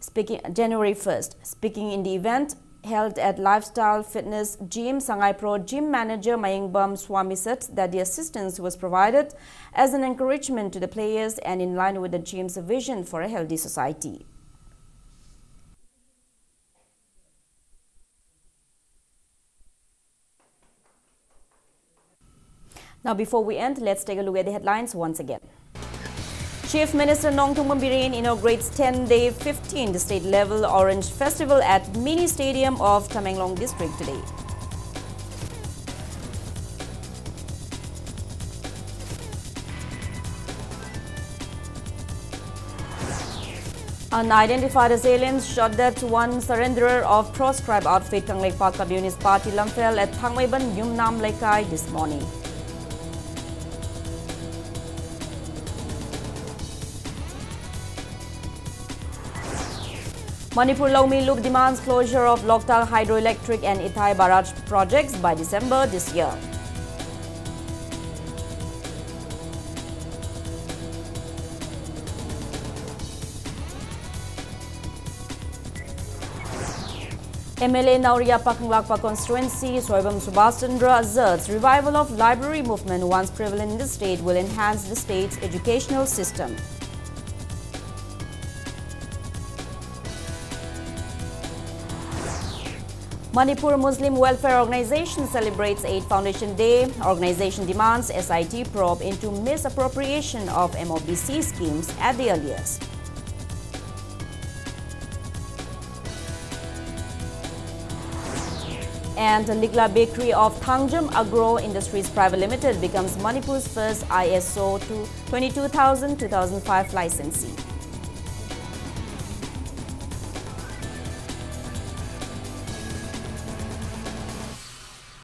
Speaking January first, speaking in the event held at Lifestyle Fitness Gym, Sangai Pro Gym Manager Mayengbam Swami said that the assistance was provided as an encouragement to the players and in line with the gym's vision for a healthy society. Now, before we end, let's take a look at the headlines once again. Chief Minister Nongthombam Biren inaugurates ten-day fifteenth state-level Orange Festival at Mini Stadium of Tamenglong District today. Unidentified assailants shot dead one surrenderer of proscribed outfit Kangleipak Communist Party Lamphel at Thangmeiban Yumnam Leikai this morning. Manipur Loumi Lup demands closure of Loktak Hydroelectric and Ithai Barrage projects by December this year. M L A Naoriya Pakhangla constituency Soibam Subhash Chandra asserts revival of library movement once prevalent in the state will enhance the state's educational system. Manipur Muslim Welfare Organization celebrates eighth Foundation Day. Organization demands S I T probe into misappropriation of M O B C schemes at the earliest. And Likla Bakery of Thangjam Agro Industries Private Limited becomes Manipur's first I S O twenty-two thousand two thousand five licensee.